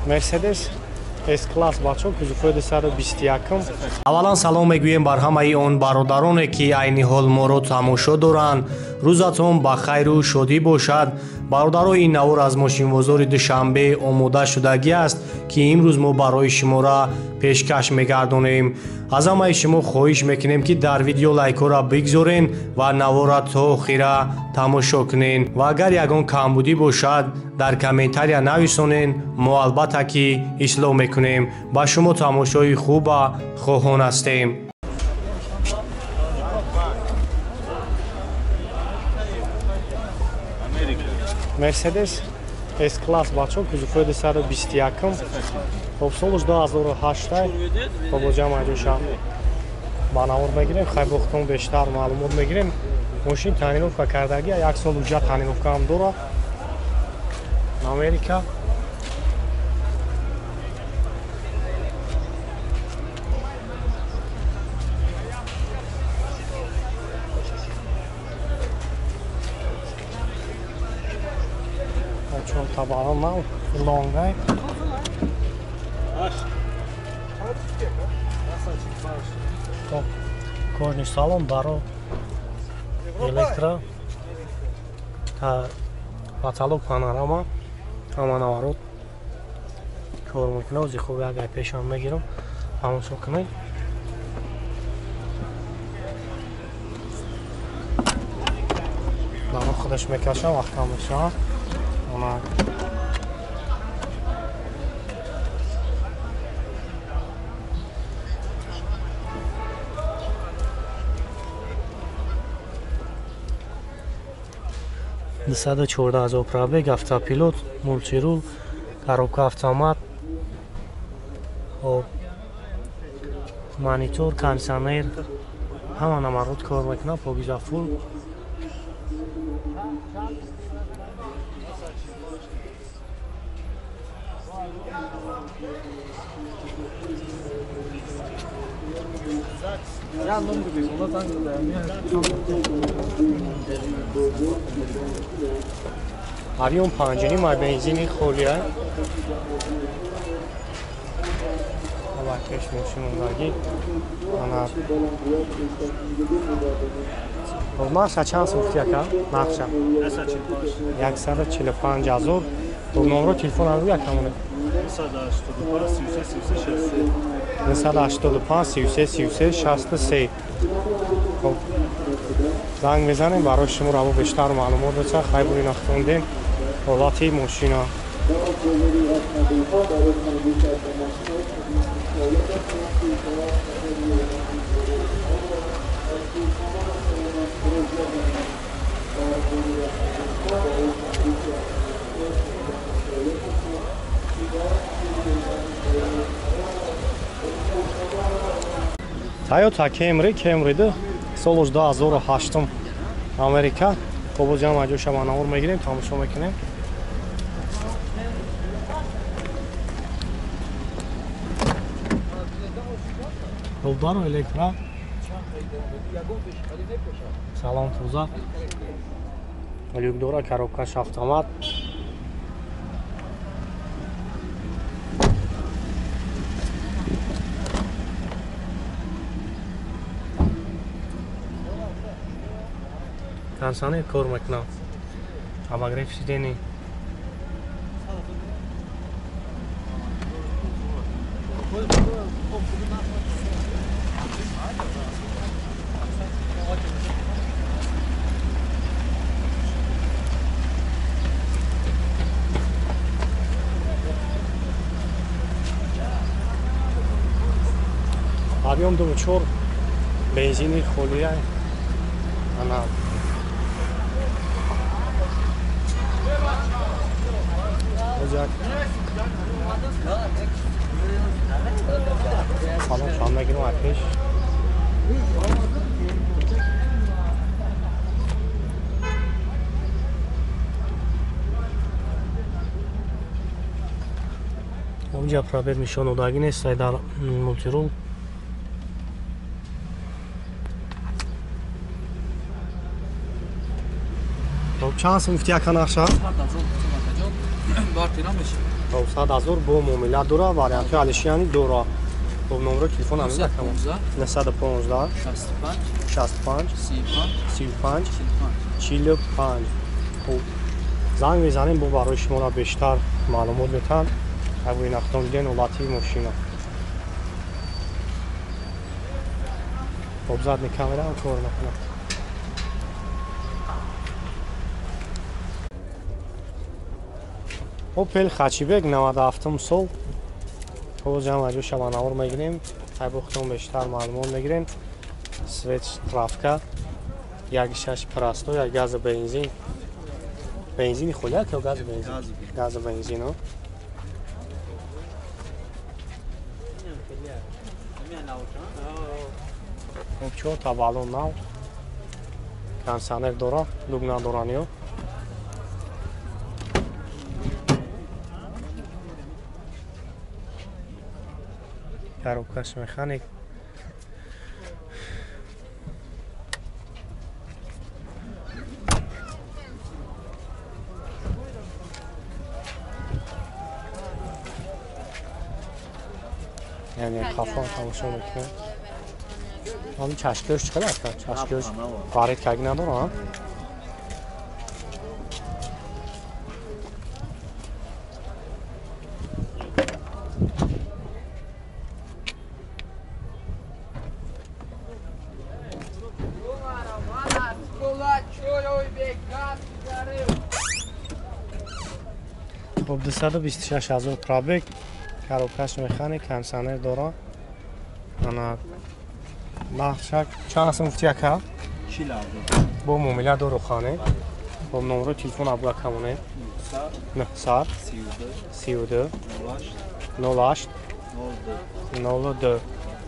Mercedes S-класс бачо кузовҳои 221. Аввалан салом мегӯем бар ҳамаи он бародароне, ки айни ҳол моро тамошо доранд. Рӯзатон ба хайру шодӣ бошад. Бародаро, ин навор аз мошинбозори Душанбе омода шудагӣ аст, ки имрӯз мо барои шуморо пешкаш мегардонем. Аз ҳамаи шумо хоҳиш мекунем, ки дар видео лайкҳоро бигзорен ва наворро то охира тамошо кунен ва агар ягон камбудӣ бошад, дар комментария нависонен, мо албатта ки ислоҳ мекунем. Ба шумо тамошои хуба хоҳон ҳастем. Mercedes S-класс бачо кузовҳои 221. Хоб, солаш 2008. Хоб, ҷамъ ҷоша ба навор мегирем, хай бохтон бештар маълумот мегирем. Мошин тонировка кардагӣ, як сол уҷа тонировка ҳам дорад. Америка. Чон табарон нав лонгай. Кожный салон, баро электро, потолок панорама, ҳама наворот кор мекунад. Ози хуб як пешам мегирам, тамошо кунед. Баро худаш мекашам, вақтам мешавад. Она дусаду чордаҳ ҳазор пробег, автопилот, мультирул, коробка автомат, хоб, монитор, кондиционер, ҳама намарот кор мекунад, покиза фул. Объем панҷини ма бензини холия. Ава пеш мошин мондагӣ. Ана. Хоб, нарха чанд сӯхти ака? Нархша? 145 ҳазор. Хоб, номро телефон ҳам як ҳамоне. 985 33 33 63. Хоб, занг мезанем барои шумо раво бештар маълумот беса. Хай бури нахтондем ҳолати мошина. Toyota Camry, Camry-ди солаш 2008 Америка. Хоб, боз ҷамъ ҷоша ба навор мегирем, тамошо мекунем. Хоб, даро электро. Салон тоза. Люк дора, коробкаш автомат. Кондиционер кор мекунад. Обогрев сидений. Объем 2.4, бензини холия. Ана. Салон шам мегирам ай пеш. Онҷа пробег нишон додагӣ нест дар мултирул. Хоб чанд сум гуфти яка нақша? 100 000 бо муомила дора, вариантҳои алишияни дора. Хоб номеро телефон ҳамин рақам 915 65 35 45. Хоб занг мезанем, бо барои шуморо бештар маълумот метаҳанд. Абу инахтон диден ҳолати мошина. Хоб задни камера ҳам кор мекунад. Опел Хачибек 97 сол. Хоб ҷамъ аҷо шабанавор мегирем. Айбохтон бештар маълумот мегирем. Свет травка 1.6 простой, як газа бензин. Бензини холи ё газа бензин? Газа бензин. Хоб чор та балон нав. Кондиционер дора, люк надораниё. Коробкаш механик. Яъне хафон тамошо мекунем. Ҳамин чашкиёш чӣ қадар аст? Чашкиёш варид каги надора? Хоб 226 000 пробег, коробкаш механик, кондиционер дора. Ана нақша чанд сум гуфти яка? 40 000. Бо муомила дору хане. Хоб номеро телефон абу якамоне. 932 32 08 02.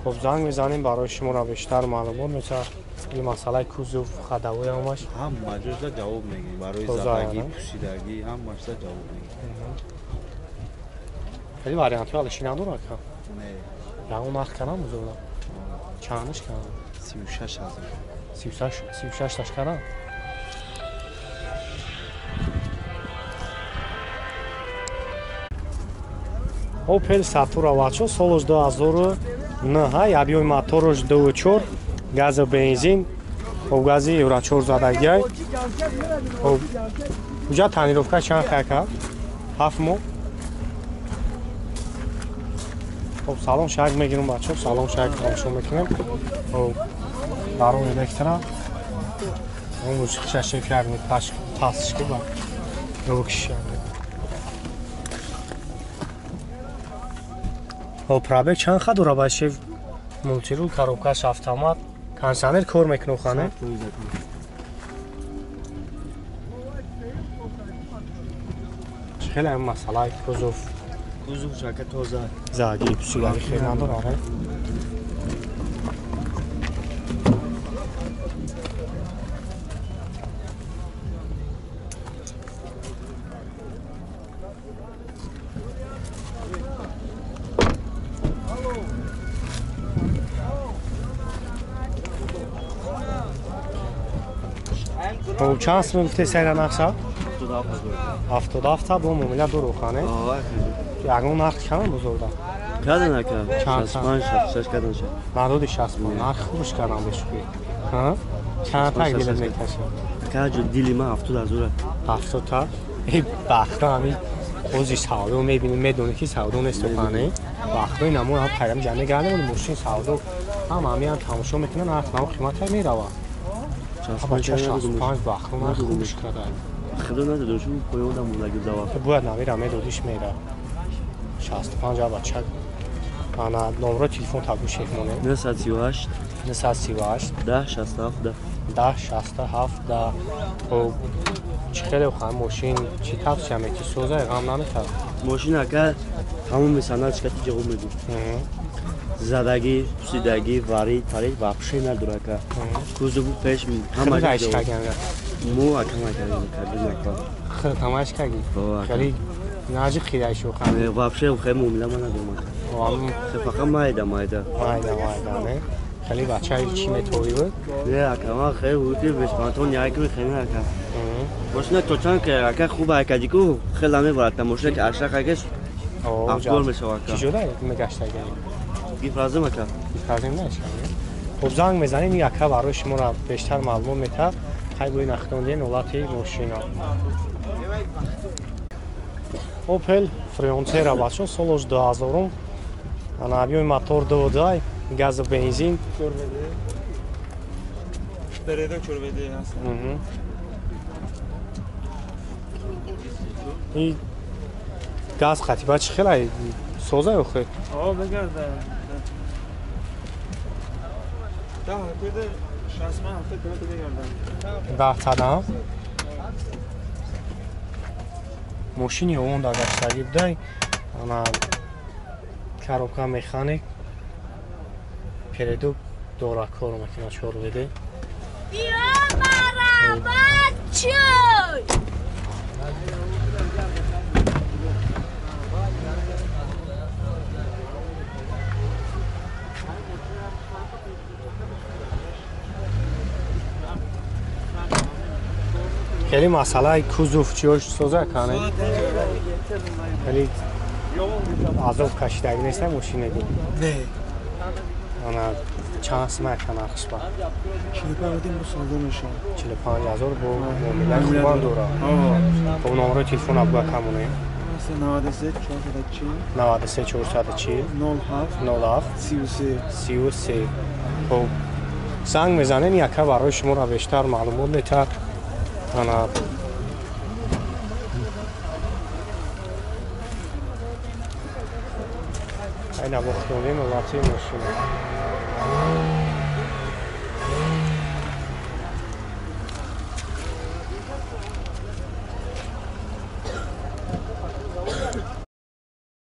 Хоб занг мезанем барои шуморо бештар маълумот метаҳад. Ин масъалаи кузов хадавои ҳамаш ҳама ҷода ҷавоб мегирем. Барои задагӣ, пӯшидагӣ ҳамашда ҷавоб мегирем. Хеле вариантҳои алиши надора ака? Не. Ягон нарх канам бузурда? Чандаш канам? 36 000. 36 таш канам? Опел Сатура вачо солаш 2009, объёми мотораш 2.4, газа бензин, хоб гази Евро 4 задагиай. Хоб уҷа тонировка чанд хаяка? 7 моҳ. Хоб салон шак мегирем бачо, салон шак тамошо мекунем. Хоб дарун электро. Он мусиқиша шеф ярни пасшки ба. Ёкиш ярни. Хоб пробег чанд ха дора ба шеф мултирул, коробкаш автомат, кондиционер кор мекунад хане? Хеле ҳам масъалаи кузов. Кузов шака тоза. Заги пусидаги хеле надора, не? Хоб чанд сум гуфте сайра нақша? 77 бо муомила дору хане? Ягон нарх кам бузурда? Кадан ака? 65, 66 кадан ша. Надоди 65, нарх хубш кадан бешуки. Ҳа? Чанд так дилат мекашад? Ака ҷо дили ма 70 000. 70 та? Э бахта ҳами ози савдо мебинӣ, медонӣ ки савдо нест хане? Бахта ин амо ҳам пайрам ҷамъ мегардем, мошин савдо ҳам ҳамиам тамошо мекунанд, нарх наво қимата мерава. 65 бахта нарх хубш кадан. Худо надодам, шу поёнда мондаги зава. Бояд намера медодиш мера. 65 бачак. Ана номро телефон табу шеф моне. 938 938 10 67 10 10 67 10. Хоб чӣ хеле хан мошин чӣ тавсия мети соза ғам наметавад? Мошин ака тамоми санъат чикати ҷавоб медод. Задагӣ, пусидагӣ, варид, парид вообще надора ака. Кузову пеш ҳама ҷавоб. Мо ака накардем, кардем ака. Хеле тамаш кардӣ? Хеле наҷи хирай шо хан. Вообще хеле муомила ма надорам ака. Фақат майда майда. Майда майда, не? Хеле бачаи чӣ метовӣ буд? Не ака, ман хеле ҳудуди беспантон як хеле ака. Мошина то чанд ки ака хуб ҳаракати ку хеле мебарад. Мошина ки ашрақ акаш афгор мешавад ака. Чӣ шуда мегаштаги? Гифразим ака. Гифразим нашава. Хуб занг мезанем, ин ака барои шуморо бештар маълумот метаҳад. Хай бо ин ахтондиен ҳолати мошина. Opel Frontier бачо солаш 2000-ум. Ана объёми мотор 2.2, газ бензин. И газ хатиба чӣ хелай соза ё хел? О, бегарда. Да, куйда 60 70 километр бегарда. 10 садам. Мошини он гаштагӣ будай. Ана коробка механик. Передок дора кор мекунад чор веде. Хеле масъалаи кузов чиёш соза кане? Хеле азоб кашидаги неста мошинеди? Не. Ана чанд сима ака нархш ба? 45 бо савдо мешавад. 45 000 бо муомилаи хубам дора. Хоб номерои телефона буга камонем. 93 440 93 440 07 07 33 33. Хоб занг мезанем, яка барои шуморо бештар маълумот метаҳад. Ана айна бохтонем ҳолати мошина.